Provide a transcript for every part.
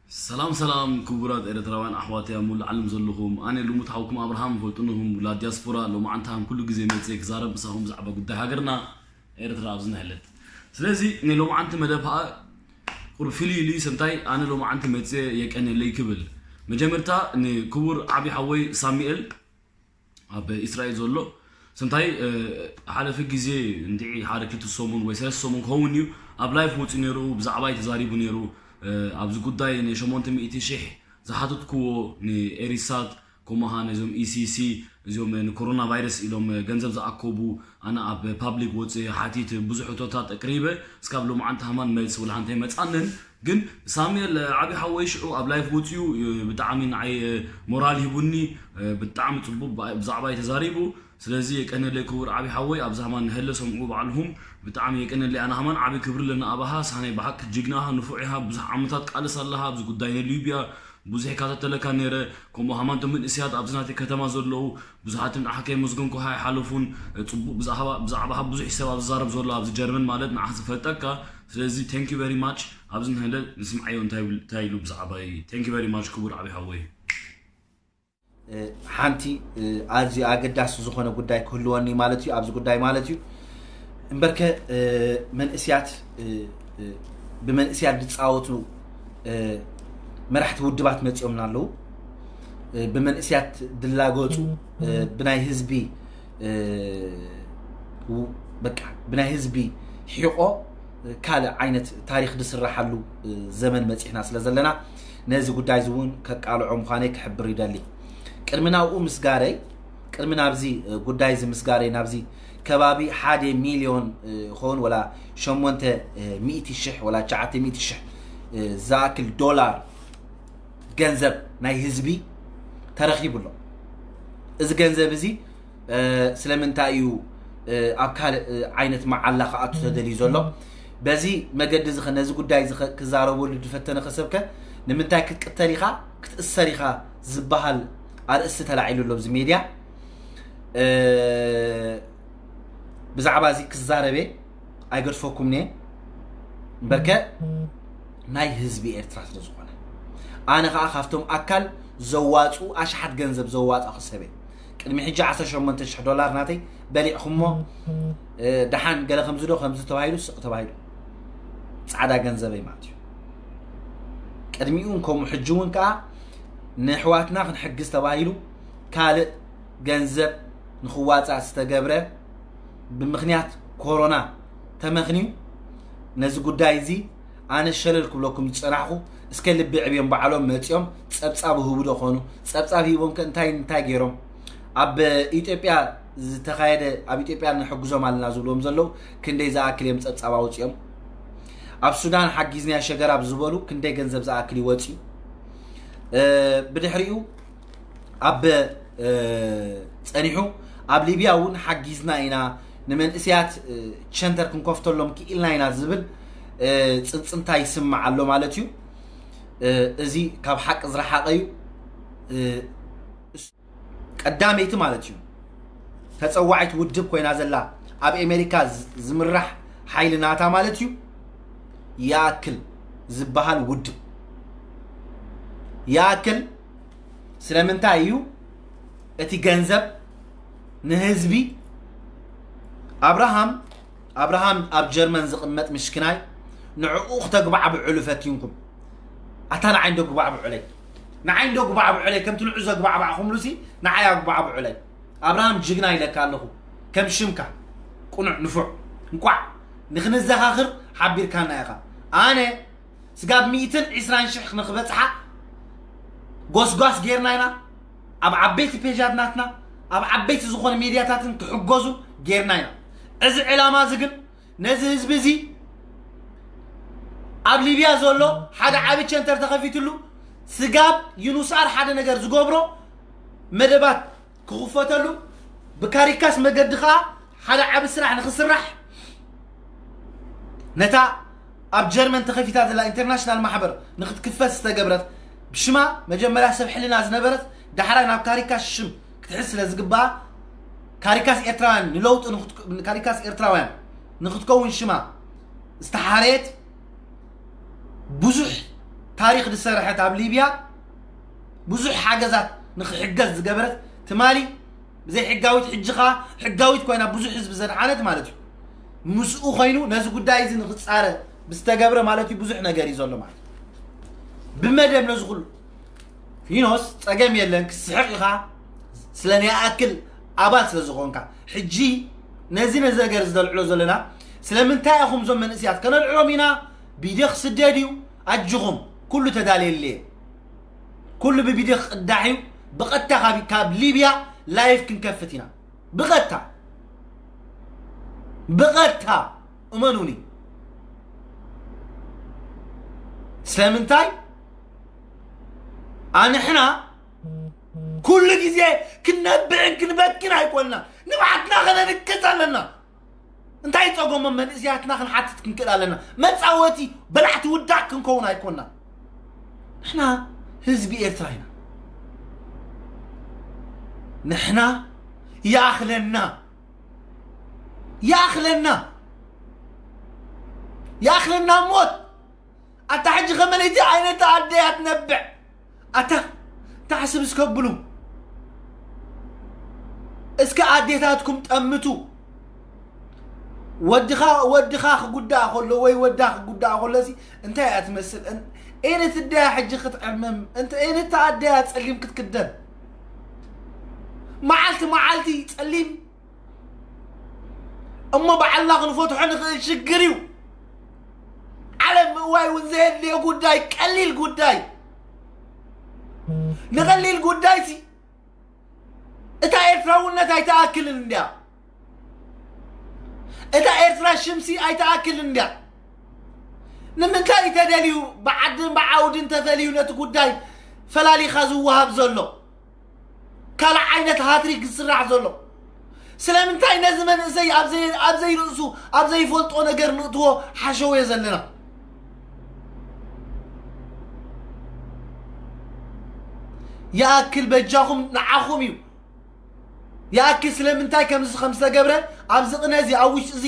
ሰላም ሰላም ክቡራት ኤርትራውያን ኣሕዋተይ ኣብ ሙሉእ ዓለም ዘለኹም፣ ኣነ ልሙት ሓውኩም ኣብርሃም ፈልጥንኹም ውላድ ዲያስፖራ። ሎማዓንቲ ሃም ኩሉ ግዜ መፅየ ክዛረብ ምሳኹም ብዛዕባ ጉዳይ ሃገርና ኤርትራ ኣብዚ ንሕለት። ስለዚ ናይ ሎማዓንቲ መደብ ከዓ ቁሩብ ፍልይ ኢሉ እዩ። ሰምታይ ኣነ ሎማዓንቲ መፅየ የቀንየለይ ክብል መጀመርታ ንክቡር ዓብዪ ሓወይ ሳሙኤል ኣብ እስራኤል ዘሎ ሰምታይ ሓለፈ ግዜ እንድዒ ሓደ ክልተ ሰሙን ወይ ሰለስተ ሰሙን ክኸውን እዩ ኣብ ላይፍ ወፂኡ ነይሩ፣ ብዛዕባይ ተዛሪቡ ነይሩ። ኣብዚ ጉዳይ ን ሸሞንተ ሚእቲ ሽሕ ዝሓተትክዎ ንኤሪሳት ከምኡ ነዞም ኢሲሲ እዚኦም ንኮሮና ቫይረስ ኢሎም ገንዘብ ዝኣከቡ ኣነ ኣብ ፓብሊክ ወፅእ ሓቲት ብዙሕ ሕቶታት ኣቅሪበ እስካብ ሎማዓንቲ ሃማን መልሲ ውላ ሓንቲ ኣይመፃንን። ግን ሳሙኤል ዓብዪ ሓወይ ሽዑ ኣብ ላይፍ ወፅኡ ብጣዕሚ ንዓይ ሞራል ሂቡኒ። ብጣዕሚ ፅቡቅ ብዛዕባይ ተዛሪቡ። ስለዚ የቀነለይ ክቡር ዓብዪ ሓወይ ኣብዚ ሃማን ንሀለ ሰምዑ ባዕልኹም። ብጣዕሚ የቀነለይ ኣነ ሃማን ዓብዪ ክብሪ ኣለና ኣባኻ ሳናይ ብሓቂ ጅግና ኢኻ ንፉዕ ኢኻ ብዙሕ ዓመታት ቃልስ ኣለኻ ኣብዚ ጉዳይ ናይ ሊብያ ብዙሕ ይከታተለካ ነይረ። ከምኡ ሃማን ቶም መንእሰያት ኣብዚ ናተይ ከተማ ዘለዉ ብዙሓት ንዓኻ ከየመስገንኩኻ ኣይሓለፉን። ፅቡቅ ብዛዕባ ብዛዕባኻ ብዙሕ ሰብ ኣብ ዝዛረብ ዘሎ ኣብዚ ጀርመን ማለት ንዓኻ ዝፈልጠካ። ስለዚ thank you very much ኣብዚ ንህለ ንስምዓዮ እንታይ ይብል- እንታይ ኢሉ ብዛዕባይ። Thank you very much ክቡር ዓብዪ ሓወይ። ሓንቲ ኣዝዩ ኣገዳሲ ዝኾነ ጉዳይ ክህልወኒ ማለት እዩ ኣብዚ ጉዳይ ማለት እዩ። እምበርከ መንእስያት ብመንእስያት ዝፃወቱ መራሕቲ ውድባት መፂኦምና ኣለዉ። ብመንእስያት ድላገፁ ብናይ ህዝቢ በቃ ብናይ ህዝቢ ሒቆ ካልእ ዓይነት ታሪክ ዝስራሓሉ ዘመን መፂሕና ስለ ዘለና ነዚ ጉዳይ እዚ እውን ከቃልዖ ምዃነይ ክሕብር ይደሊ። ቅድሚ ናብኡ ምስጋረይ ቅድሚ ናብዚ ጉዳይ እዚ ምስጋረይ ናብዚ ከባቢ ሓደ ሚልዮን ክኸውን ወላ ሸሞንተ ሚእቲ ሽሕ ወላ ትሽዓተ ሚእቲ ሽሕ ዝኣክል ዶላር ገንዘብ ናይ ህዝቢ ተረኺቡ ኣሎ። እዚ ገንዘብ እዚ ስለምንታይ እዩ ኣብ ካልእ ዓይነት መዓላ ክኣቱ ተደልዩ ዘሎ? በዚ መገዲ እዚ ነዚ ጉዳይ እዚ ክዛረበሉ ዝፈተነ ከሰብከ ንምንታይ ክትቅተል ኢኻ ክትእሰር ኢኻ ዝበሃል ኣርእስቲ ተላዒሉ ኣሎ ኣብዚ ሜድያ። ብዛዕባ እዚ ክዛረበ ኣይገድፈኩምኒ እምበርከ ናይ ህዝቢ ኤርትራ ስለ ዝኾነ ኣነ ከዓ ካብቶም ኣካል ዘዋፅኡ ኣሽሓት ገንዘብ ዘዋፅእኹ ሰብ እየ። ቅድሚ ሕጂ ዓሰርተ ሸሞንተ ሽሕ ዶላር ናተይ በሊዕኹሞ ደሓን ገለ ከምዚ ዶ ከምዚ ተባሂሉ ስቕ ተባሂሉ ፃዕዳ ገንዘበይ ማለት እዩ። ቅድሚኡ ከምኡ ሕጂ እውን ከዓ ንኣሕዋትና ክንሕግዝ ተባሂሉ ካልእ ገንዘብ ንኽዋፃእ ዝተገብረ ብምኽንያት ኮሮና ተመኽንዩ ነዚ ጉዳይ እዚ ኣነ ሸለል ክብለኩም ዝፀናሕኹ እስከ ልቢ ዕብዮም ባዕሎም መፂኦም ፀብፃብ ህቡ ዶ ኾኑ? ፀብፃብ ሂቦም ከ እንታይ እንታይ ገይሮም? ኣብ ኢትዮጵያ ዝተኻየደ ኣብ ኢትዮጵያ ንሕግዞም ኣለና ዝብልዎም ዘለዉ ክንደይ ዝኣክል እዮም ፀብፃብ ኣውፂኦም? ኣብ ሱዳን ሓጊዝና ሸገራብ ዝበሉ ክንደይ ገንዘብ ዝኣክል ይወፅዩ? ብድሕሪኡ ኣብ ፀኒሑ ኣብ ሊብያ እውን ሓጊዝና ኢና ንመንእስያት ቸንተር ክንከፍተሎም ክኢልና ኢና ዝብል ፅንፅንታ ይስማዕ ኣሎ ማለት እዩ። እዚ ካብ ሓቂ ዝረሓቐ እዩ። ቀዳመይቲ ማለት እዩ ተፀዋዒት ውድብ ኮይና ዘላ ኣብ ኣሜሪካ ዝምራሕ ሓይሊ ናታ ማለት እዩ። ይኣክል ዝበሃል ውድብ ይኣክል ስለምንታይ እዩ እቲ ገንዘብ ንህዝቢ ኣብርሃም ኣብርሃም ኣብ ጀርመን ዝቕመጥ ምሽክናይ ንዕኡ ክተግባዕብዕሉ ፈቲንኩም ኣታ ንዓይ እንዶ ግባዕብዑለይ ንዓይ እንዶ ግባዕብዑለይ ከምቲ ንዑ ዘግባዕባዕኹምሉሲ ንዓይ ኣግባዕብዑለይ ኣብርሃም ጅግና ኢለካ ኣለኹ ከም ሽምካ ቁኑዕ ንፉዕ እንቋዕ ንክንዘኻኽር ሓቢርካና ኢኻ ኣነ ስጋብ ሚእትን ዕስራን ሽሕ ንክበፅሓ ጎስጓስ ጌርና ኢና ኣብ ዓበይቲ ፔጃት ናትና ኣብ ዓበይቲ ዝኾነ ሚድያታትን ክሕገዙ ጌርና ኢና እዚ ዕላማ እዚ ግን ነዚ ህዝቢ እዚ ኣብ ሊብያ ዘሎ ሓደ ዓቢ ቸንተር ተኸፊትሉ ስጋብ ዩኑስኣር ሓደ ነገር ዝገብሮ መደባት ክኽፈተሉ ብካሪካስ መገዲ ከዓ ሓደ ዓቢ ስራሕ ንክስራሕ ነታ ኣብ ጀርመን ተኸፊታ ዘላ ኢንተርናሽናል ማሕበር ንክትክፈት ዝተገብረት ብሽማ መጀመርያ ሰብ ሕልና ዝነበረት ዳሕራይ ናብ ካሪካስ ሽም ክትሕዝ ስለ ዝግባኣ ካሪካስ ኤርትራውያን ንለውጢ ንክት- ካሪካስ ኤርትራውያን ንክትከውን ሽማ ዝተሓረየት ብዙሕ ታሪኽ ዝሰረሐት ኣብ ሊብያ ብዙሕ ሓገዛት ንኽሕገዝ ዝገበረት ትማሊ ብዘይ ሕጋዊት ሕጂ ኸኣ ሕጋዊት ኮይና ብዙሕ ህዝቢ ዘድሓነት ማለት እዩ። ምስኡ ኮይኑ ነዚ ጉዳይ እዚ ንኽጻረ ብዝተገብረ ማለት እዩ ብዙሕ ነገር እዩ ዘሎ ማለት እዩ። ብመደብ ነዚ ኩሉ ፊኖስ ጸገም የለን፣ ክስሕቕ ኢኻ፣ ስለ ናይ ኣክል ኣባል ስለ ዝኾንካ። ሕጂ ነዚ ነዚ ነገር እዚ ነልዕሎ ዘለና ስለምንታይ ኢኹም እዞም መንእስያት ከነልዕሎም ኢና። ቢድዮ ክስደድ እዩ። ኣጅኹም ኩሉ ተዳልየልየ፣ ኩሉ ብቢድዮ ክቕዳሕ እዩ። ብቐጥታ ካብ ሊብያ ላይፍ ክንከፍት ኢና። ብቐጥታ ብቐጥታ እመኑኒ። ስለምንታይ ኣንሕና ኩሉ ግዜ ክንነብዕን ክንበክን ኣይኮንና፣ ንብዓትና ከነንቅጽ ኣለና። እንታይ ጸገሞም መንእስያትና ክንሓትት ክንክእል ኣለና። መጻወቲ በላዕቲ ውዳቅ ክንከውን ኣይኮንና። ንሕና ህዝቢ ኤርትራ ኢና። ንሕና ይኣኽለና፣ ይኣኽለና፣ ይኣኽለና ሞት። ኣታ ሕጂ ከመለይቲ ዓይነት ኣደያ ትነብዕ ኣታ ታሕስብ እስከብሉ እስከ ኣዴታትኩም ጠምቱ። ወድኻ ወድኻ ክጉዳእ ከሎ ወይ ወዳ ክጉዳእ ከሎ ሲ እንታይ እያ ትመስል? ኤነት እደያ ሕጂ ክትዕምም እንተ ኤነት ኣደያ ጸሊም ክትክደን መዓልቲ መዓልቲ ጸሊም እሞ ባዕልና ክንፈትሖ ንኽእል ሽግር እዩ። ዓለም ምእዋይ እውን ዘየድልዮ ጉዳይ ቀሊል ጉዳይ ንቐሊል ጉዳይ ሲ እታ ኤርትራውነት ኣይተኣክልን እንድያ። እታ ኤርትራ ሽምሲ ኣይተኣክልን እንድያ። ንምንታይ ተደልዩ ብዓድን ብዓውድን ተፈልዩ ነቲ ጉዳይ ፈላሊኻ ዝወሃብ ዘሎ ካልእ ዓይነት ሃትሪክ ዝስራሕ ዘሎ? ስለምንታይ ነዚ መንእሰይ ኣብ ዘይርእሱ ኣብ ዘይፈልጦ ነገር ንእትዎ ሓሸውዮ ዘለና? ይኣክል በጃኹም ንዓኹም እዩ። ይኣክል ስለምንታይ ከምዚ ከም ዝተገብረ ኣብዚ ቅነ እዚ ኣብ ውሽጢ እዚ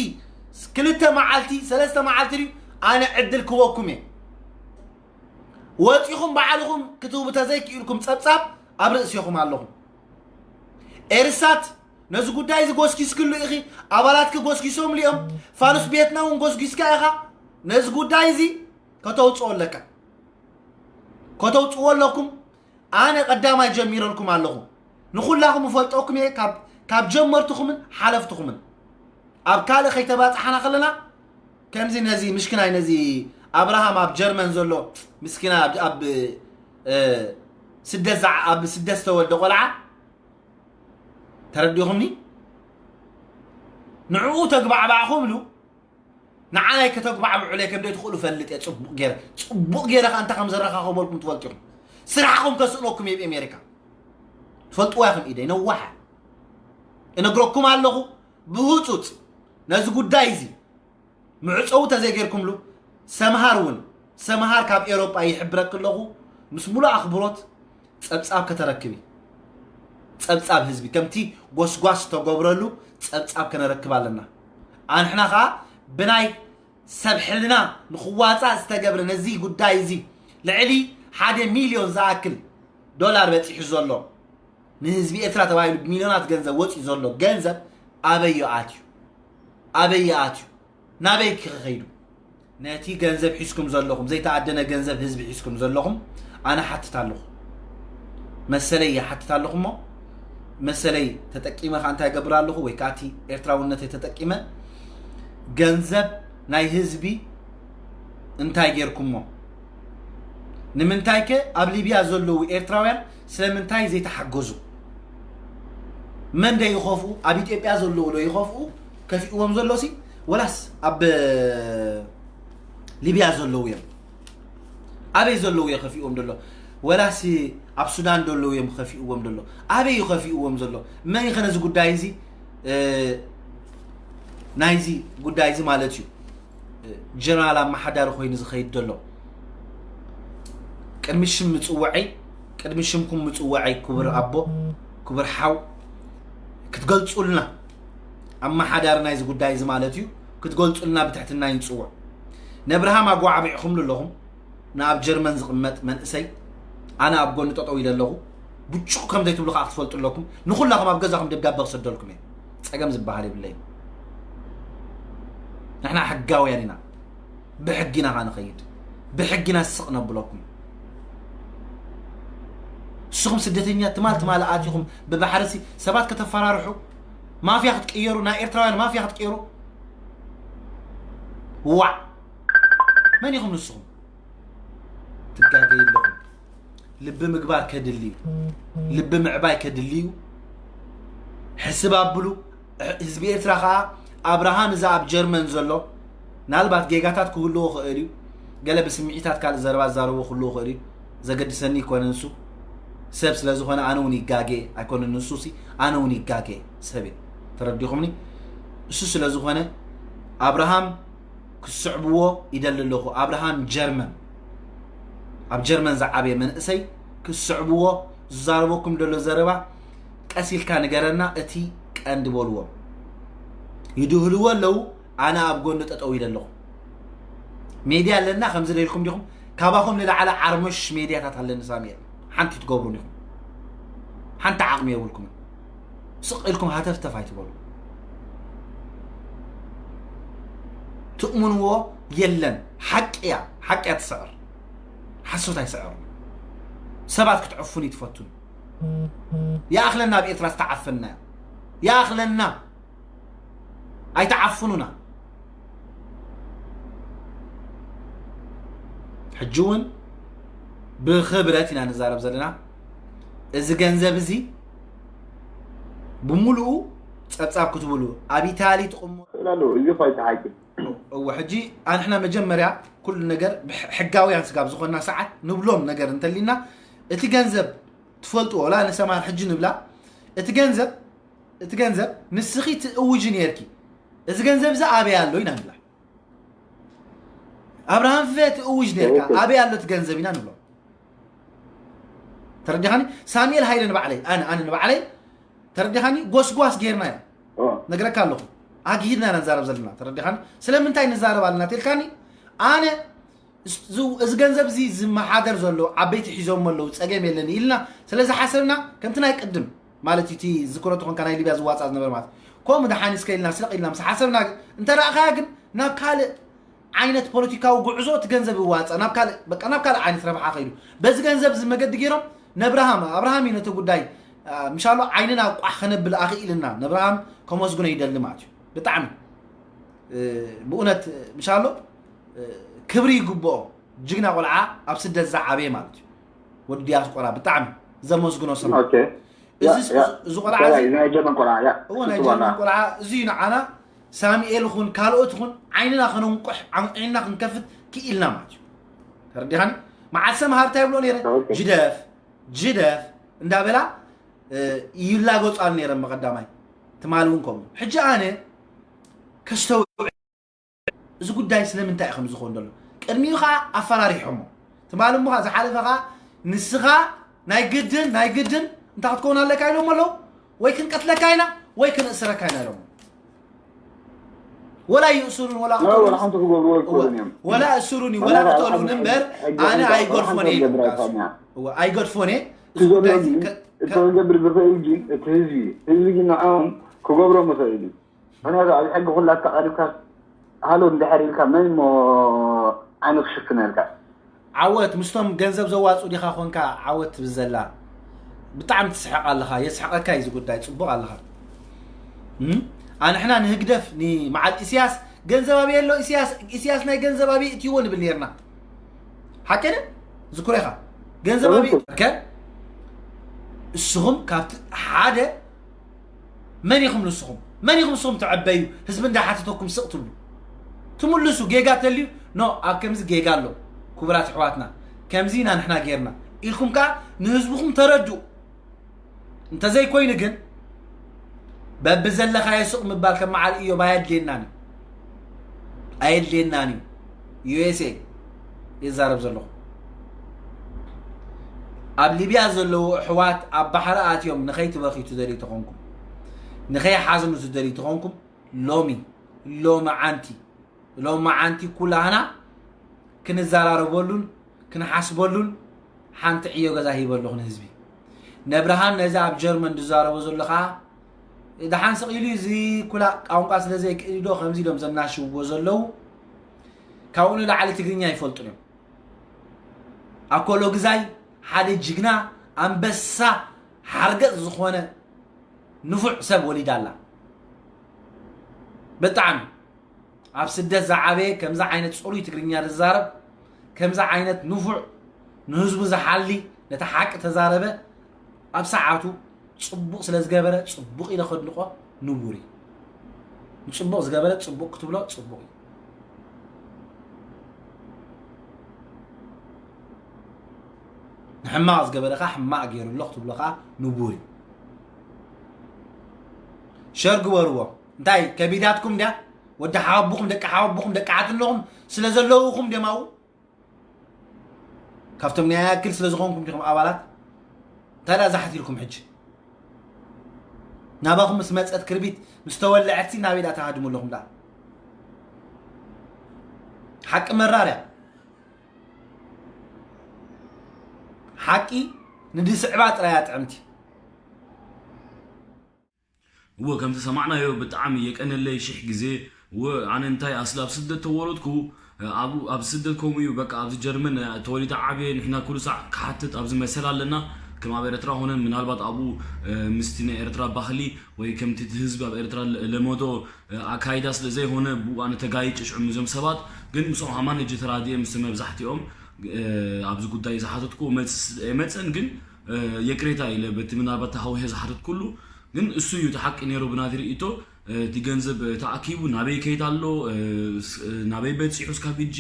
ክልተ መዓልቲ ሰለስተ መዓልቲ ድዩ ኣነ ዕድል ክወኩም እየ። ወፂኹም ባዕልኹም ክትህቡ ተዘይክኢልኩም ፀብፃብ ኣብ ርእሲኹም ኣለኹም። ኤርሳት ነዚ ጉዳይ እዚ ጎስጊስክሉ ኢኺ፣ ኣባላትኪ ጎስጊሶምሉ እዮም፣ ፋኑስ ቤትና እውን ጎስጊስካ ኢኻ። ነዚ ጉዳይ እዚ ከተውፅኦ ኣለካ፣ ከተውፅዎ ኣለኩም። ኣነ ቀዳማይ ጀሚረልኩም ኣለኹ። ንኹላኹም እፈልጠኩም እየ ካብ ካብ ጀመርትኹምን ሓለፍትኹምን። ኣብ ካልእ ከይተባፃሓና ከለና ከምዚ ነዚ ምሽክናይ ነዚ ኣብርሃም ኣብ ጀርመን ዘሎ ምስኪና ኣብ ኣብ ስደት ኣብ ስደት ዝተወልደ ቆልዓ ተረዲኹምኒ? ንዕኡ ተግባዕባዕኹምሉ ንዓናይ ከተግባዕብዑለይ ከም ዘይትኽእሉ ፈልጥ እየ። ፅቡቕ ገይረ ፅቡቕ ገይረ ከዓ እንታይ ከም ዘረኻኸበልኩም ትፈልጡ ኢኹም። ስራሕኹም ከስእነኩም እየ ብኣሜሪካ። ትፈልጥዋ ኢኹም ኢደይ ነዋሓ እነግረኩም ኣለኹ። ብህፁፅ ነዚ ጉዳይ እዚ ምዕፀው ተዘይገይርኩምሉ ሰምሃር እውን ሰምሃር ካብ ኤሮጳ ይሕብረክ ኣለኹ ምስ ሙሉእ ኣኽብሮት። ፀብፃብ ከተረክቢ ፀብፃብ ህዝቢ ከምቲ ጎስጓስ ዝተገብረሉ ፀብፃብ ከነረክብ ኣለና። ኣንሕና ከዓ ብናይ ሰብ ሕልና ንክዋፃእ ዝተገብረ ነዚ ጉዳይ እዚ ልዕሊ ሓደ ሚልዮን ዝኣክል ዶላር በፂሑ ዘሎ ንህዝቢ ኤርትራ ተባሂሉ ብሚልዮናት ገንዘብ ወፂኡ ዘሎ ገንዘብ ኣበይ ኣትዩ? ኣበይ ኣትዩ? ናበይ ክኸይዱ? ነቲ ገንዘብ ሒዝኩም ዘለኹም ዘይተኣደነ ገንዘብ ህዝቢ ሒዝኩም ዘለኹም ኣነ ሓትት ኣለኹ። መሰለይ ይሓትት ኣለኹ እሞ መሰለይ ተጠቂመ ከዓ እንታይ ገብር ኣለኹ ወይ ከዓ እቲ ኤርትራውነተይ ተጠቂመ ገንዘብ ናይ ህዝቢ እንታይ ጌርኩሞ? ንምንታይከ ኣብ ሊብያ ዘለዉ ኤርትራውያን ስለምንታይ ዘይተሓገዙ? መን ዶ ይኸፍኡ? ኣብ ኢትዮጵያ ዘለዉ ዶ ይኸፍኡ? ከፊእዎም ዘሎ ሲ ወላስ ኣብ ሊብያ ዘለዉ እዮም? ኣበይ ዘለዉ እዮም ከፊእዎም ዘሎ? ወላሲ ኣብ ሱዳን ዘለዉ እዮም ከፊእዎም ዘሎ? ኣበይ እዩ ከፊእዎም ዘሎ? መን እዩ ከ ነዚ ጉዳይ እዚ ናይዚ ጉዳይ እዚ ማለት እዩ ጀነራል ኣመሓዳሪ ኮይኑ ዝኸይድ ዘሎ? ቅድሚ ሽም ምፅወዐይ ቅድሚ ሽምኩም ምፅወዐይ ክቡር ኣቦ ክቡር ሓው ክትገልፁልና ኣመሓዳሪ ናይዚ ጉዳይ እዚ ማለት እዩ ክትገልፁልና ብትሕትና ይንፅውዕ። ነብርሃም ኣጓዕቢዕኹምሉ ኣለኹም። ንኣብ ጀርመን ዝቕመጥ መንእሰይ ኣነ ኣብ ጎኒ ጠጠው ኢለ ኣለኹ። ብጭቕ ከም ዘይትብሉ ከዓ ክትፈልጡ ኣለኩም። ንኹላኹም ኣብ ገዛኹም ደብዳበ ክሰደልኩም እየ። ጸገም ዝበሃል የብለይን። ንሕና ሕጋውያን ኢና። ብሕጊ ኢና ከዓ ንኸይድ። ብሕጊ ኢና ስቕ ነብለኩም። ንስኹም ስደተኛ ትማል ትማል ኣቲኹም ብባሕርሲ ሰባት ከተፈራርሑ፣ ማፍያ ክትቅየሩ፣ ናይ ኤርትራውያን ማፍያ ክትቅየሩ። ዋዕ! መን ኢኹም ንስኹም? ትጋገዩ ኣለኹም። ልቢ ምግባር ከድሊ እዩ። ልቢ ምዕባይ ከድሊ እዩ። ሕስብ ኣብሉ። ህዝቢ ኤርትራ ከዓ ኣብርሃም እዛ ኣብ ጀርመን ዘሎ ምናልባት ጌጋታት ክህልዎ ክእል እዩ። ገለ ብስምዒታት ካልእ ዘረባ ዝዛረቦ ክህልዎ ክእል እዩ። ዘገድሰኒ ይኮነ ንሱ። ሰብ ስለ ዝኾነ ኣነ እውን ይጋገ ኣይኮነ ንሱ ሲ ኣነ እውን ይጋገ ሰብ እየ። ተረዲኹምኒ? እሱ ስለ ዝኾነ ኣብርሃም ክስዕብዎ ይደሊ ኣለኹ። ኣብርሃም ጀርመን ኣብ ጀርመን ዝዓበየ መንእሰይ ክስዕብዎ ዝዛረበኩም ዘሎ ዘረባ ቀስ ኢልካ ንገረና። እቲ ቀንዲ በልዎም ይድህልዎ ኣለዉ። ኣነ ኣብ ጎኒ ጠጠው ኢለ ኣለኹ። ሜድያ ኣለና ከምዚ ደልኩም ዲኹም? ካባኹም ንላዕሊ ዓርሞሽ ሜድያታት ኣለኒ ሳሙኤል። ሓንቲ ትገብሩን ኢኹም። ሓንቲ ዓቕሚ የብልኩምን። ስቕ ኢልኩም ሃተፍተፍ ኣይትበሉ። ትእምንዎ የለን። ሓቂ እያ፣ ሓቂ እያ ትስዕር። ሓሶት ኣይስዕር። ሰባት ክትዕፉን ይትፈቱን። ይኣኽለና ኣብ ኤርትራ ዝተዓፈንና። ይኣኽለና። ኣይትዓፍኑና። ሕጂ እውን ብኽብረት ኢና ንዛረብ ዘለና። እዚ ገንዘብ እዚ ብምሉኡ ጸብጻብ ክትብሉ ኣብ ኢታሊ ትቕሞ ክእል ኣለዎ። እዚ እኳ ኣይተሓቂ። እወ፣ ሕጂ ኣንሕና መጀመርያ ኩሉ ነገር ብሕ-፣ ሕጋውያን ስጋብ ዝኾንና ሰዓት ንብሎም ነገር እንተሊና፣ እቲ ገንዘብ ትፈልጥዎ፣ ወላ ንሰማር ሕጂ ንብላ፣ እቲ ገንዘብ፣ እቲ ገንዘብ ንስኺ ትእውጂ ነርኪ። እዚ ገንዘብ እዚ ኣበይ ኣሎ ኢና ንብላ። ኣብርሃም ፍረ ትእውጅ ነርካ፣ ትክክል። ኣበይ ኣሎ እቲ ገንዘብ ኢና ንብሎ። ተረዲኻኒ? ሳሙኤል ሃይለ ንባዕለይ፣ ኣነ፣ ኣነ ንባዕለይ፣ ተረዲኻኒ? ጎስጓስ ጌርና ኢና። ኦ። ነግረካ ኣለኹ። ኣግሂድና ኢና ንዛረብ ዘለና። ተረዲኻኒ? ስለምንታይ ንዛረብ ኣለና ተልካኒ? ኣነ፣ እስ-፣ ዝ-፣ እዚ ገንዘብ እዚ ዝመሓደር ዘሎ ዓበይቲ ሒዞም ኣለዉ፣ ጸገም የለን ኢልና ስለ ዝሓሰብና፣ ከምቲ ናይ ቅድም፣ ማለት እቲ ዝክሮ ተኾንካ ናይ ሊብያ ዝዋጻእ ዝነበረ ማለት፣ ከምኡ ደሓን እስከ ኢልና፣ ስረቕ ኢልና ምስ ሓሰብና፣ እንተ ረኣኻያ ግን ናብ ካልእ ዓይነት ፖለቲካዊ ጉዕዞ እቲ ገንዘብ ይዋጻእ፣ ናብ ካልእ፣ በቃ ናብ ካልእ ዓይነት ረብሓ ከይዱ። በዚ ገንዘብ እዚ መገዲ ገይሮም ነብርሃም፣ ኣብርሃም እዩ ነቲ ጉዳይ፣ አ፣ ምሻሎ ዓይንና ቋሕ ከነብል ኣኽኢልና። ነብርሃም ከመስግኖ ይደሊ ማለት እዩ። ብጣዕሚ፣ እ፣ ብእውነት፣ ምሻሎ፣ እ፣ ክብሪ ይግብኦ። ጅግና ቆልዓ ኣብ ስደት ዝዓበየ ማለት እዩ። ወዲ ዲያስቆራ ብጣዕሚ ዘመስግኖ ሰብ። ኦኬ። ያ፣ እዚ ያ። እዚ ቆልዓ እዚ ናይ ጀርመን ቆልዓ፣ ያ። እዎ፣ ናይ ሽቱ ጀርመን ዋና። ቆልዓ እዚ እዩ ንዓና ሳሙኤል ይኹን ካልኦት ይኹን ዓይንና ከነንቁሕ፣ ዓይንና ክንከፍት ክኢልና ማለት እዩ። ተረዲኻኒ? መዓሰ መሃርታ ይብሎ ነይረ፣ ኦኬ። ጅደፍ፣ ጅደፍ እንዳበላ፣ እ፣ ይላገጻሉ ነይረ መቐዳማይ። ትማሊ እውን ከምኡ። ሕጂ ኣነ ከስተውዕል እዚ ጉዳይ ስለምንታይ እዩ ከም ዝኸውን ዘሎ? ቅድሚኡ ኸዓ ኣፈራሪሖሞ። ትማሊ እሞ ኸዓ ዝሓለፈ ኸዓ ንስኻ ናይ ግድን፣ ናይ ግድን እንታይ ክትከውን ኣለካ ኢሎሞ ኣለዉ? ወይ ክንቀትለካ ኢና፣ ወይ ክንእስረካ ኢና ኢሎሞ። ወላ ይእስሩን፣ ወላ ላ፣ ወላ ክተሉን፣ ሓንቲ ክገብርዎ እወ፣ ኣይክእሉን እዮም። ወላ እሱሩኒ፣ ወላ ኣነ ክተሉን ሓንቲ እምበር፣ ሕጂ ኣነ ሓንቲ ኣይገድፎን ሓንቲ እየ ክገብር ኢሎም ኣይክእሉን። እወ፣ ኣይገድፎን እየ። እዚ ጉዳይ እዚ ትገብረኒ፣ ከ-፣ እቲ ከ-፣ ክገብር ዝኽእል ግን እቲ ህዝቢ እዩ። ህዝቢ ግን ንዕኦም ክገብሮም ይኽእል እዩ። ምኽንያቱ ኣብ ሕጊ ኩላ ተቐሪብካ ሃሎ እንድሕር ኢልካ መን እሞ ዓይኑ ክሽፍነልካ? ዓወት ምስቶም ገንዘብ ዘዋፅኡ ዲኻ ኮንካ ዓወት ትብል ዘላ? ብጣዕሚ ትስሕቕ ኣለኻ። የስሕቐካ እዩ እዚ ጉዳይ። ፅቡቕ ኣለኻ። እም? ኣንሕና ንህግደፍ ንመዓል ኢስያስ ገንዘብ ኣበይ ኣሎ? ኢስያስ፣ ኢስያስ ናይ ገንዘብ ኣበይ እትይዎ ንብል ነርና። ሓቂ ድዩ? ዝክሮ ኢኻ። ገንዘብ ኣበይ ትርከብ? እስኹም ካብቲ ሓደ መን ኢኹም ንስኹም? መን ኢኹም ንስኹም ትዕበዩ? ህዝቢ እንዳሓተተኩም ስቕ ትብሉ። ትምልሱ፣ ጌጋ ተልዩ፣ ኖ፣ ኣብ ከምዚ ጌጋ ኣሎ። ክቡራት ኣሕዋትና፣ ከምዚ ኢና ንሕና ጌርና ኢልኩም ከኣ ንህዝብኹም ተረድኡ። እንተዘይኮይኑ ግን፣ በብዘለኻዮ ስቕ ምባል ከም መዓል እዮብ ኣየድልየናን እዩ። ኣየድልየናን እዩ። ዩ ኤስ ኤ ይዛረብ ዘለኹ። ኣብ ሊብያ ዘለዉ ኣሕዋት ኣብ ባሕሪ ኣትዮም ንኸይትበኽዩ ትደልዩ ተኾንኩም፣ ንኸይሓዝኑ ትደልዩ ተኾንኩም፣ ሎሚ፣ ሎሚ ዓንቲ፣ ሎሚ ዓንቲ ኩላህና ክንዘራረበሉን ክንሓስበሉን ሓንቲ ዕዮ ገዛ ሂበ ኣለኹ ንህዝቢ። ነብርሃን ነዚ ኣብ ጀርመን ዝዛረቦ ዘሎ ኸዓ ደሓን ስቕ ኢሉ እዚ ኩላ ቋንቋ ስለ ዘይክእል ዶ ከምዚ ኢሎም ዘናሽውዎ ዘለዉ። ካብኡ ንላዕሊ ትግርኛ ይፈልጡን እዮም። ኣኮሎ ግዛይ ሓደ ጅግና ኣንበሳ ሓርገጽ ዝኾነ ንፉዕ ሰብ ወሊዳ ኣላ። ብጣዕሚ ኣብ ስደት ዝዓበየ ከምዚ ዓይነት ጽሩይ ትግርኛ ዝዛረብ ከምዚ ዓይነት ንፉዕ ንህዝቡ ዝሓሊ ነቲ ሓቂ ተዛረበ ኣብ ሰዓቱ ጽቡቕ ስለ ዝገበረ ጽቡቕ ኢለ ከድንቖ ንቡር እዩ። ንጽቡቕ ዝገበረ ጽቡቕ ክትብሎ ጽቡቕ እዩ። ንሕማቕ ዝገበረ ኸዓ ሕማቕ ገይሩ ኣሎ ክትብሎ ኸዓ ንቡር እዩ። ሸር ግበርዎ። እንታይ ከቢዳትኩም ድያ? ወዲ ሓወቦኹም ደቂ ሓወቦኹም ደቂ ሓትኖኹም ስለ ዘለውኹም ድዮም ኣብኡ? ካብቶም ናይ ያክል ስለ ዝኾንኩም ዲኹም ኣባላት? እንታይ ደኣ ዛሕት ኢልኩም ሕጂ? ናባኹም ምስ መጸት ክርቢት ምስ ተወለዐትሲ ናበይ ደኣ ትሃድሙ ኣለኹም ደኣ? ሓቂ መራር እያ። ሓቂ ንድስዕባ ጥራይ እያ ጥዕምቲ። እወ ከምቲ ሰማዕናዮ ብጣዕሚ የቀነለይ ሽሕ ግዜ። እወ ኣነ እንታይ ኣስሊ ኣብ ስደት ተወለድኩ። ኣብ ኣብ ስደት ከምኡ እዩ በቃ ኣብዚ ጀርመን ተወሊደ ዓብየ። ንሕና ኩሉ ሳዕ ክሓትት ኣብዚ መሰል ኣለና። ከም ኣብ ኤርትራ ሆነን ምናልባት ኣብኡ ምስቲ ናይ ኤርትራ ባህሊ ወይ ከምቲ እቲ ህዝቢ ኣብ ኤርትራ ለመዶ ኣካይዳ ስለ ዘይሆነ ብኡ ኣነ ተጋይጨ ሽዑ ምስዞም ሰባት። ግን ምስኦም ሃማን እጂ ተራድየ ምስ መብዛሕትኦም ኣብዚ ጉዳይ ዝሓተትኩ መልሲ የመፀን ግን የቅሬታ ኢለ በቲ ምናልባት ተሃዊሀ ዝሓተትኩሉ ግን እሱ እዩ እቲ ሓቂ ነይሩ ብናቲ ርእይቶ። እቲ ገንዘብ ተኣኪቡ ናበይ ከይድ ኣሎ ናበይ በፂሑ እስካብ ሕጂ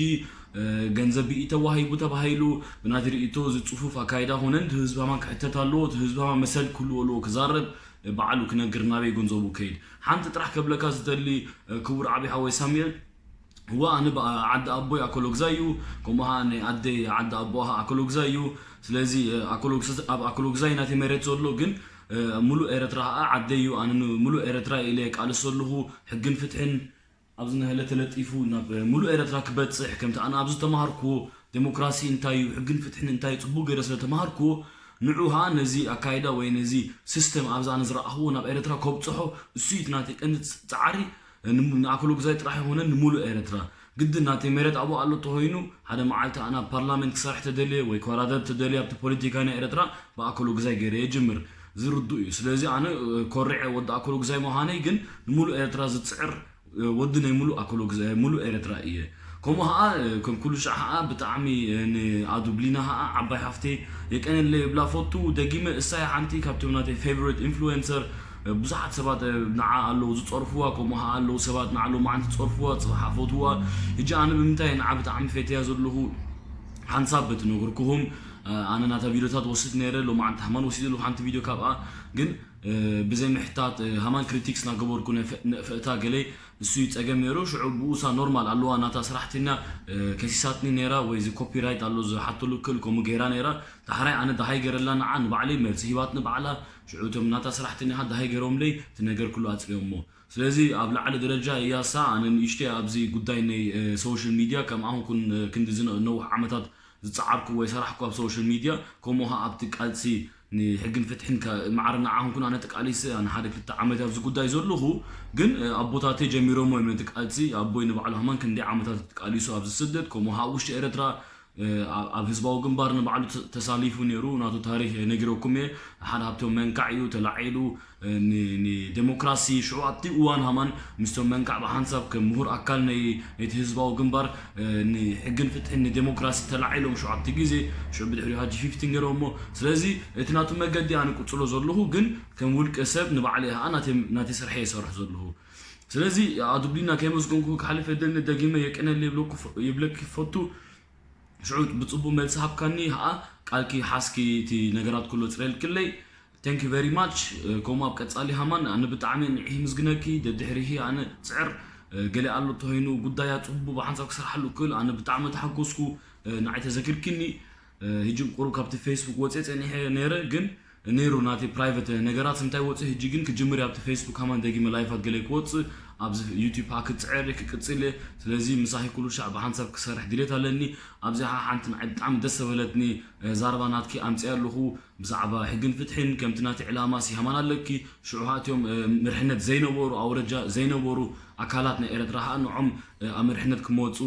ገንዘብ ብኢ ተዋሂቡ ተባሂሉ ብናቲ ርእይቶ እዚ ፅፉፍ ኣካይዳ ኾነን እቲ ህዝቢ ሃማን ክሕተት ኣለዎ እቲ ህዝቢ ሃማን መሰል ክህልዎ ኣለዎ ክዛረብ ባዕሉ ክነግር ናበይ ገንዘቡ ከይድ ሓንቲ ጥራሕ ከብለካ ዝደሊ ክቡር ዓብይ ሓወይ ሳሙኤል እዋ ኣነ ዓዲ ኣቦይ ኣኮሎግዛይ እዩ ከምኡ ኸዓ ናይ ኣደይ ዓዲ ኣቦ ኣኮሎግዛይ እዩ ስለዚ ኣብ ኣኮሎግዛይ ናተይ መሬት ዘሎ ግን ሙሉእ ኤረትራ ኸዓ ዓደይ እዩ ኣነ ንሙሉእ ኤረትራ ኢለ የቃልስ ዘለኹ ሕግን ፍትሕን ኣብዚ ናህለ ተለጢፉ ናብ ሙሉእ ኤረትራ ክበፅሕ ከምቲ ኣነ ኣብዚ ዝተማሃርኩዎ ዴሞክራሲ እንታይ እዩ ሕግን ፍትሕን እንታይ እዩ ፅቡቅ ገይረ ስለ ተማሃርኩዎ ንዑ ኸዓ ነዚ ኣካይዳ ወይ ነዚ ስስተም ኣብዚ ኣነ ዝረኣኽዎ ናብ ኤረትራ ከብፅሖ እሱ እዩ እቲ ናተይ ቀንዲ ፃዕሪ ንኣኮሎግዛይ ጥራሕ ኣይኮነን ንሙሉእ ኤረትራ ግድን ናተይ መሬት ኣብኡ ኣሎ ተኾይኑ ሓደ መዓልቲ ኣነ ኣብ ፓርላሜንት ክሰርሕ ተደልየ ወይ ክወዳደር ተደልየ ኣብቲ ፖለቲካ ናይ ኤረትራ ብኣኮሎግዛይ ገይረ የጅምር እዚ ርዱእ እዩ ስለዚ ኣነ ኮሪዐ ወዲ ኣኮሎግዛይ ምዃነይ ግን ንሙሉእ ኤረትራ ዝፅዕር ወዲ ናይ ሙሉእ ኣኮሎግዛይ ሙሉእ ኤረትራ እየ ከምኡ ኸዓ ከም ኩሉ ሻዕ ኸዓ ብጣዕሚ ንኣዱ ብሊና ኸዓ ዓባይ ሓፍተይ የቀነለይ እብላ ፈቱ ደጊመ እሳ እያ ሓንቲ ካብቶም ናተይ favorite influencer ብዙሓት ሰባት ንዓ ኣለዉ ዝፀርፍዋ ከምኡ ኸዓ ኣለዉ ሰባት ንዓ ሎማዓንቲ ዝፀርፍዋ ፅባሕ ፈትዋ ሕጂ ኣነ ብምንታይ ንዓ ብጣዕሚ ፈትያ ዘለኹ ሓንሳብ በቲ ነገርኩኹም ኣነ ናታ ቪድዮታት ወስድ ነይረ ሎማዓንቲ ሃማን ወሲደ ኣለኹ ሓንቲ ቪድዮ ካብኣ ግን ብዘይ ምሕታት ሃማን ክሪቲክስ ናገበርኩ ነፈእታ ገለይ እሱ እዩ ጸገም ነይሩ ሽዑ ብኡሳ ኖርማል ኣለዋ ናታ ስራሕተኛ ከሲሳትኒ ነይራ ወይ እዚ ኮፒራይት ኣሎ ዝሓተሉ ክል ከምኡ ገይራ ነይራ ዳሕራይ ኣነ ደሃይ ገይረላ ንዓ ንባዕለይ መልሲ ሂባትኒ ባዕላ ሽዑ እቶም ናታ ስራሕተኛኻ ደሃይ ገይሮምለይ እቲ ነገር ኩሉ ኣጽሪዮሞ ስለዚ ኣብ ላዕሊ ደረጃ እያሳ ኣነ ንእሽተይ ኣብዚ ጉዳይ ናይ ሶሻል ሚድያ ከም ኣሁን ኩን ክንዲ ዝነውሕ ዓመታት ዝጸዓርኩዎ ይሰራሕኩ ኣብ ሶሻል ሚድያ ከምኡ ኸዓ ኣብቲ ቃልሲ ንሕግን ፍትሕን ማዕረ ንዓኹም ኩን ኣነ ተቃሊሰ ኣነ ሓደ ክልተ ዓመት ኣብዚ ጉዳይ ዘለኹ ግን ኣቦታተይ ጀሚሮሞ እዮም ነቲ ቃልሲ ኣቦይ ንባዕሉ ሃማን ክንደይ ዓመታት ተቃሊሱ ኣብዚ ስደት ከምኡ ኸዓ ውሽጢ ኤረትራ ኣብ ህዝባዊ ግንባር ንባዕሉ ተሳሊፉ ነይሩ ናቱ ታሪክ ነጊረኩም እየ ሓደ ሃብቶም መንካዕ እዩ ተላዒሉ ንዴሞክራሲ ሽዑ ኣብቲ እዋን ሃማን ምስቶም መንካዕ ብሓንሳብ ከም ምሁር ኣካል ናይቲ ህዝባዊ ግንባር ንሕግን ፍትሕን ንዴሞክራሲ ተላዒሎም ሽዑ ኣብቲ ግዜ ሽዑ ብድሕሪኡ ሃጂ ፊፍቲን ገይሮሞ ስለዚ እቲ ናቱ መገዲ ኣነ ቅፅሎ ዘለኹ ግን ከም ውልቀ ሰብ ንባዕለይ ኸዓ ናተይ ስርሐ ይሰርሕ ዘለኹ ስለዚ ኣዱብሊና ከየመስገንኩ ክሓልፍ የደልኒ ደጊመ የቀነል ይብለኪ ፈቱ ሽዑ ብፅቡቅ መልሲ ሃብካኒ ኸዓ ቃልኪ ሓዝኪ እቲ ነገራት ኩሉ ኣፅርየልክለይ Thank you very much ከምኡ ኣብ ቀፃሊ ሃማን ኣነ ብጣዕሚ ንዒህ ምስግነኪ ደድሕሪሂ ኣነ ፅዕር ገለ ኣሎ ተኾይኑ ጉዳያ ፅቡብ ብሓንሳብ ክሰርሓሉ እክእል ኣነ ብጣዕሚ ተሓጎስኩ ንዓይ ተዘኪርኪኒ ህጂ ቁሩብ ካብቲ ፌስቡክ ወፅየ ፀኒሐ ነይረ ግን ነይሩ ናተይ ፕራይቨት ነገራት እንታይ ወፅእ ህጂ ግን ክጅምር ኣብቲ ፌስቡክ ሃማን ደጊመ ላይፋት ገለ ክወፅእ ኣብዚ ዩቲዩብ ክትፅዕር ክቅፅል እየ። ስለዚ ምሳኺ ኩሉ ሻዕ ብሓንሳብ ክሰርሕ ድሌት ኣለኒ። ኣብዚኣ ሓንቲ ንዓይ ብጣዕሚ ደስ ዝበለትኒ ዛረባ ናትኪ ኣምፅያ ኣለኹ። ብዛዕባ ሕግን ፍትሕን ከምቲ ናቲ ዕላማ ሲሃማን ኣለኪ። ሽዑ ሃ እትዮም ምርሕነት ዘይነበሩ ኣውረጃ ዘይነበሩ ኣካላት ናይ ኤረትራ ሃ ንዖም ኣብ ምርሕነት ክመፁ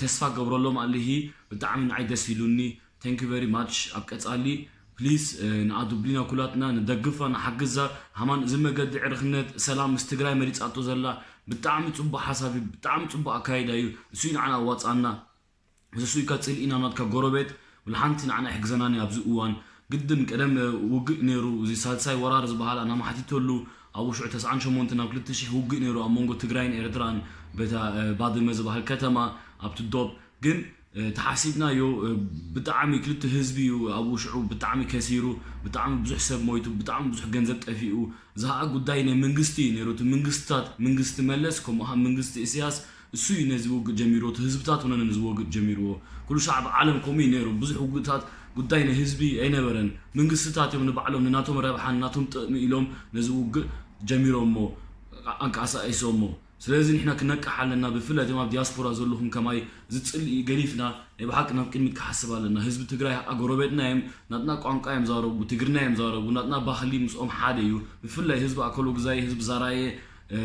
ተስፋ ገብረሎም ኣለሂ። ብጣዕሚ ንዓይ ደስ ኢሉኒ። Thank you very much። ኣብ ቀጻሊ ፕሊስ ንኣዱብሊና ኩላትና ንደግፋ ንሓግዛ። ሃማን እዚ መገዲ ዕርክነት ሰላም ምስ ትግራይ መሪጻቶ ዘላ ብጣዕሚ ጽቡቅ ሓሳብ እዩ፣ ብጣዕሚ ጽቡቅ ኣካይዳ እዩ። እሱ እዩ ንዓና ኣዋጻና። እሱ እዩ ከጽል ኢና ናትካ ጎረቤት ወላ ሓንቲ ንዓና ይሕግዘናን እዩ ኣብዚ እዋን። ግድን ቀደም ውግእ ነይሩ፣ እዚ ሳልሳይ ወራር ዝበሃል ኣናማሓቲተሉ ኣብ ውሽዑ ተስዓን ሸሞንተ ናብ ክልተ ሽሕ ውግእ ነይሩ ኣብ መንጎ ትግራይን ኤርትራን በታ ባድመ ዝበሃል ከተማ ኣብቲ ዶብ ግን ተሓሲብናዮ ብጣዕሚ ክልተ ህዝቢ እዩ ኣብ ውሽዑ ብጣዕሚ ከሲሩ፣ ብጣዕሚ ብዙሕ ሰብ ሞይቱ፣ ብጣዕሚ ብዙሕ ገንዘብ ጠፊኡ። ዝሃኣ ጉዳይ ናይ መንግስቲ እዩ ነይሩ። እቲ መንግስትታት መንግስቲ መለስ ከምኡ ከዓ መንግስቲ እስያስ እሱ እዩ ነዚ ውግእ ጀሚርዎ። እቲ ህዝብታት ሆነ ነዚ ውግእ ጀሚርዎ። ኩሉ ሻዕብ ዓለም ከምኡ እዩ ነይሩ። ብዙሕ ውግእታት ጉዳይ ናይ ህዝቢ ኣይነበረን። መንግስትታት እዮም ንባዕሎም ንናቶም ረብሓ ንናቶም ጥቕሚ ኢሎም ነዚ ውግእ ጀሚሮሞ ኣንቀሳቂሶሞ። ስለዚ ንሕና ክነቅሕ ኣለና። ብፍላይ እቶም ኣብ ዲያስፖራ ዘለኹም ከማይ ዝጽልኢ ገዲፍና ናይ ብሓቂ ናብ ቅድሚት ክሓስብ ኣለና። ህዝቢ ትግራይ ኣጎረቤትና እዮም፣ ናትና ቋንቋ እዮም ዛረቡ፣ ትግርና እዮም ዛረቡ፣ ናትና ባህሊ ምስኦም ሓደ እዩ። ብፍላይ ህዝቢ ኣከሎ ግዛይ፣ ህዝቢ ዛራየ፣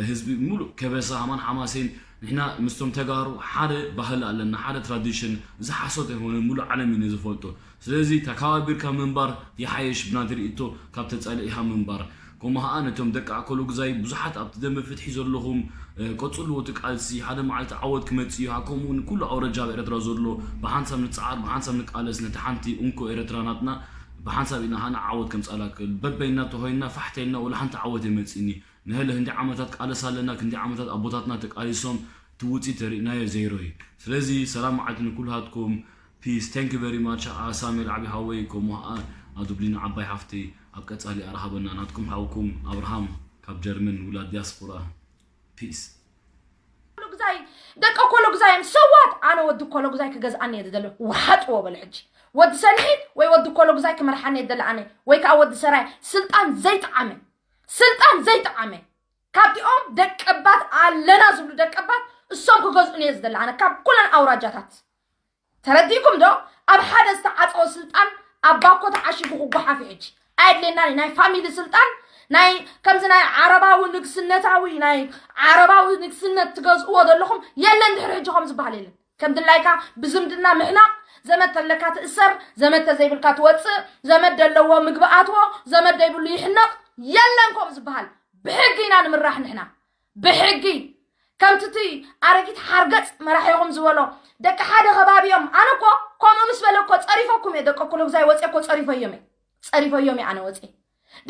ህዝቢ ሙሉእ ከበሳ ሃማን ሓማሴን ንሕና ምስቶም ተጋሩ ሓደ ባህሊ ኣለና፣ ሓደ ትራዲሽን። እዚ ሓሶት ኣይኮነ፣ ሙሉእ ዓለም እዩ ነዚ ፈልጦ። ስለዚ ተካባቢርካ ምንባር ይሓየሽ ብናቲ ርእቶ ካብ ተጻሊእኻ ምንባር። ከምኡ ኸኣ ነቶም ደቂ ኣከሉ ግዛይ ብዙሓት ኣብቲ ደንበ ፍትሒ ዘለኹም ቀጽልዎ እቲ ቃልሲ፣ ሓደ መዓልቲ ዓወት ክመጽእ እዩ። ከምኡ እውን ኩሉ ኣውረጃ ኣብ ኤርትራ ዘሎ ብሓንሳብ ንጽዓር፣ ብሓንሳብ ንቃለስ ነቲ ሓንቲ እንኮ ኤርትራ ናትና ብሓንሳብ ኢና ኸኣ ንዓወት ከምጻላ ክእል። በበይና ተኾይንና ፋሕ ተይልና ወላ ሓንቲ ዓወት የመጽእኒ። ንህለ ክንዲ ዓመታት ቃለስ ኣለና፣ ክንዲ ዓመታት ኣቦታትና ተቃሊሶም እቲ ውጽኢት ተሪእናዮ ዜሮ እዩ። ስለዚ ሰላም መዓልቲ ንኩልሃትኩም። Peace. Thank you very much. ኣሳሜል ዓቢ ሓወይ ከምኡ ኸኣ ኣዱብሊና ዓባይ ሓፍቲ ኣብ ቀጻሊ ኣርሃበና። ናትኩም ሓውኩም ኣብርሃም ካብ ጀርመን ውላድ ዲያስፖራ። Peace. ኮሎግዛይ ደቂ ኮሎግዛይ እዮም ሰዋት ኣነ ወዲ ኮሎግዛይ ክገዝኣኒ እየ ዝደሊ። ውሓጥዎ በሉ ሕጂ ወዲ ሰንሒት ወይ ወዲ ኮሎግዛይ ክመርሓኒ እየ ዝደሊ ኣነ ወይ ከዓ ወዲ ሰራይ ስልጣን ዘይጠዓመ ስልጣን ዘይጠዓመ ካብቲኦም ደቀባት ኣለና ዝብሉ ደቀባት እሶም ክገዝኡኒ እየ ዝደሊ ኣነ ካብ ኩለን ኣውራጃታት ተረዲእኩም ዶ ኣብ ሓደ ዝተዓፀወ ስልጣን ኣብ ባኮ ተዓሺጉ ክጓሓፍ እዩ ሕጂ ኣየድልየናን እዩ ናይ ፋሚሊ ስልጣን ናይ ከምዚ ናይ ዓረባዊ ንግስነታዊ ናይ ዓረባዊ ንግስነት ትገዝእዎ ዘለኹም የለን ድሕሪ ሕጂ ከም ዝበሃል የለን ከም ድላይካ ብዝምድና ምሕናቕ ዘመድ ተለካ ትእሰር ዘመድ ተዘይብልካ ትወፅእ ዘመድ ደለዎ ምግቢ ኣትዎ ዘመድ ደይብሉ ይሕነቕ የለን ከምኡ ዝበሃል ብሕጊ ኢና ንምራሕ ንሕና ብሕጊ ከምቲ እቲ ኣረጊት ሓርገፅ መራሒኹም ዝበሎ ደቂ ሓደ ከባቢ እዮም ኣነ እኮ ከምኡ ምስ በለ እኮ ፀሪፈኩም እየ ደቂ ኩሉ ግዛይ ወፅየ እኮ ፀሪፈዮም እየ ፀሪፈዮም እየ ኣነ ወፅየ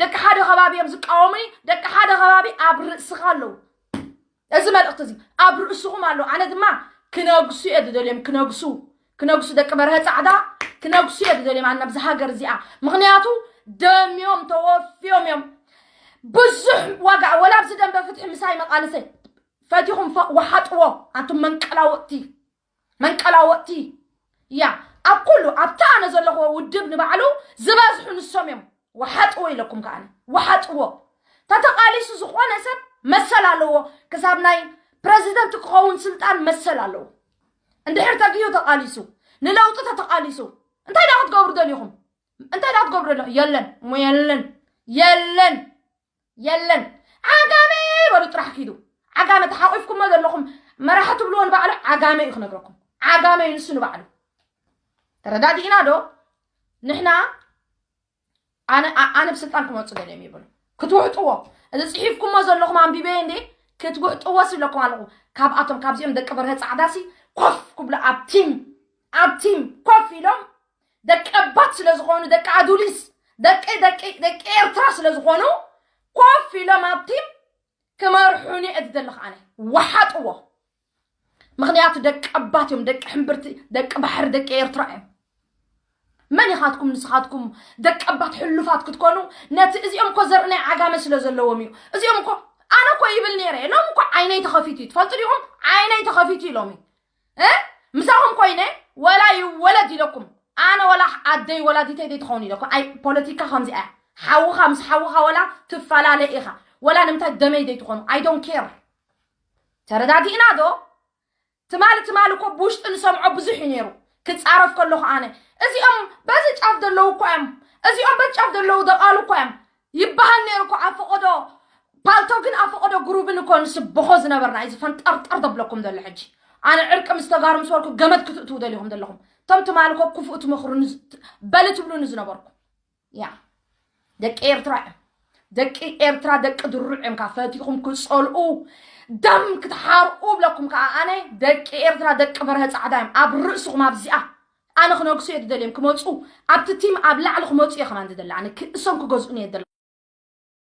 ደቂ ሓደ ከባቢ እዮም ዝቃወሙኒ ደቂ ሓደ ከባቢ ኣብ ርእስኻ ኣለዉ እዚ መልእኽቲ እዚ ኣብ ርእስኹም ኣለዉ ኣነ ድማ ክነግሱ እየ ዝደልዮም ክነግሱ ክነግሱ ደቂ በርሀ ፃዕዳ ክነግሱ እየ ዝደልዮም ኣነ ኣብዚ ሃገር እዚኣ ምኽንያቱ ደምዮም ተወፍዮም እዮም ብዙሕ ዋጋ ወላ ኣብዚ ደንበ ፍትሒ ምሳይ መቃልሰ ፈቲኹም ወሓጥዎ ኣንቱም መንቀላወጥቲ መንቀላወጥቲ ያ ኣብ ኩሉ ኣብቲ ኣነ ዘለኽዎ ውድብ ንባዕሉ ዝበዝሑ ንሶም እዮም ወሓጥዎ ኢለኩም ከኣነ ወሓጥዎ ተተቃሊሱ ዝኾነ ሰብ መሰል ኣለዎ ክሳብ ናይ ፕረዚደንት ክኸውን ስልጣን መሰል ኣለዎ እንድሕር ተግዩ ተቃሊሱ ንለውጢ ተተቃሊሱ እንታይ ዳ ክትገብሩ ደሊኹም እንታይ ዳ ክትገብሩ ደሊኹም የለን እሞ የለን የለን የለን ዓጋመ በሉ ጥራሕ ኪዱ ዓጋመ ተሓቂፍኩሞ ዘለኹም መራሒ ትብልዎ ንባዕሉ ዓጋመ እዩ ክነግረኩም ዓጋመ እዩ ንሱ ንባዕሉ ተረዳዲእና ዶ ንሕና ኣነ ኣብ ስልጣን ክመፁ ደልዮም ይብሉ ክትውሕጥዎ እዚ ፅሒፍኩሞ ዘለኹም ኣንቢበየ እንዴ ክትውሕጥዎ ስብለኩም ኣለኹ ካብኣቶም ካብዚኦም ደቂ በርሀ ፃዕዳሲ ኮፍ ክብሉ ኣብ ቲም ኣብ ቲም ኮፍ ኢሎም ደቂ ኣባት ስለ ዝኾኑ ደቂ ኣዱሊስ ደቂ ደቂ ደቂ ኤርትራ ስለ ዝኾኑ ኮፍ ኢሎም ኣብ ቲም ክመርሑኒ እየ ዝደለኹ ኣነ ወሓጥዎ ምኽንያቱ ደቂ ኣባት እዮም ደቂ ሕምብርቲ ደቂ ባሕሪ ደቂ ኤርትራ እዮም መን ኢኻትኩም ንስኻትኩም ደቂ ኣባት ሕሉፋት ክትኮኑ ነቲ እዚኦም እኮ ዘርኢ ናይ ዓጋመ ስለ ዘለዎም እዩ እዚኦም እኮ ኣነ እኮ ይብል ነይረ ሎም እኮ ዓይነይ ተኸፊቱ እዩ ትፈልጡ ዲኹም ዓይነይ ተኸፊቱ እዩ ሎሚ ምሳኹም ኮይነ ወላ ይወለድ ኢለኩም ኣነ ወላ ኣደይ ወላዲተይ ዘይትኸውን ኢለኩም ኣይ ፖለቲካ ከምዚ እያ ሓውኻ ምስ ሓውኻ ወላ ትፈላለ ኢኻ ወላ ንምንታይ ደመይ ዘይትኾኑ I don't care ተረዳዲእና ዶ? ትማሊ ትማሊ እኮ ብውሽጢ ንሰምዖ ብዙሕ እዩ ነይሩ። ክጻረፍ ከለኹ ኣነ እዚኦም በዚ ጫፍ ዘለዉ እኮ እዮም፣ እዚኦም በዚ ጫፍ ዘለዉ ደቓሉ እኮ እዮም ይበሃል ነይሩ እኮ። ኣብ ፈቐዶ ፓልቶክን ኣብ ፈቐዶ ግሩብን እኮ ንስብኾ ዝነበርና እዩ ዝፈንጠርጠር ዘብለኩም ዘሎ። ሕጂ ኣነ ዕርቂ ምስ ተጋሩ ምስ በልኩ ገመድ ክትእትዉ ደሊኹም ዘለኹም። እቶም ትማሊ እኮ ክፉእ ትመኽሩኒ ዝ- በሊ ትብሉኒ ዝነበርኩ። ያ ደቂ ኤርትራ እዮም። ደቂ ኤርትራ ደቂ ድሩዕ እዮም። ካብ ፈቲኹም ክጸልኡ ደም ክትሓርኡ ብለኩም ከዓ ኣነ ደቂ ኤርትራ ደቂ በርሀ ጻዕዳ እዮም። ኣብ ርእስኹም ኣብዚኣ ኣነ ክነግሱ እየ ዝደልዮም። ክመፁ ኣብቲ ቲም ኣብ ላዕሊ ክመፁ እየ ከማን ዝደሊ። ኣነ ክእሶም ክገዝኡኒ እየ ዝደሊ።